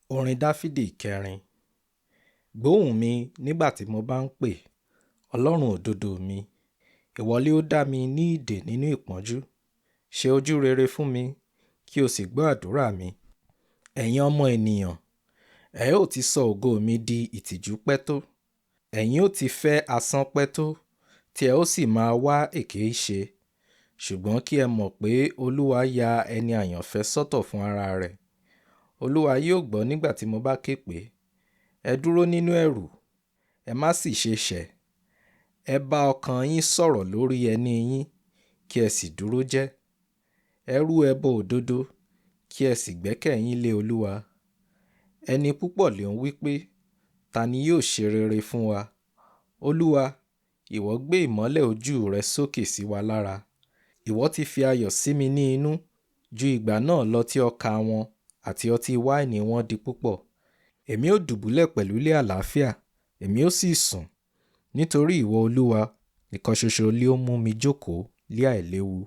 Orin Dáfídì ìkẹrin. Gbóhùn mi nígbà tí mo bá ń pè, Ọlọ́run òdodo mi. Ìwọ lé ó dá mi ní ìdè nínú ìpọ́njú. Ṣe ojú rere fún mi, kí o sì gbọ́ àdúrà mi. Ẹ̀yin ọmọ ènìyàn, ẹ ó ti sọ ògo mi di ìtìjú pẹ́ tó. Ẹ̀yin ó ti fẹ́ asán pẹ́ tó, tí ẹ ó sì máa wá èké ṣe. Ṣùgbọ́n kí ẹ mọ̀ pé Olúwa ya ẹni àyànfẹ́ sọ́tọ̀ fún ara rẹ̀. Olúwa yóò gbọ́ nígbà tí mo bá ké pè é. Ẹ dúró nínú ẹ̀rù, ẹ má sì ṣe ṣẹ̀. Ẹ bá ọkàn yín sọ̀rọ̀ lórí ẹní yín, kí ẹ sì dúró jẹ́. Ẹ rú ẹbọ òdodo, kí ẹ sì gbẹ́kẹ̀ yín lé Olúwa. Ẹni púpọ̀ ló ń wí pé, ta ni yóò ṣe rere fún wa? Olúwa, ìwọ gbé ìmọ́lẹ̀ ojú rẹ sókè sí wa lára. Ìwọ ti fi ayọ̀ sí mi ní inú ju ìgbà náà lọ tí ọkà wọn àti ọtí wáìnì wọn di púpọ̀. Èmi ó dùbúlẹ̀ pẹ̀lú lé àlàáfíà, èmi ó sì sùn. Nítorí ìwọ Olúwa nìkan ṣoṣo lé ó mú mi jókòó lé àìléwu.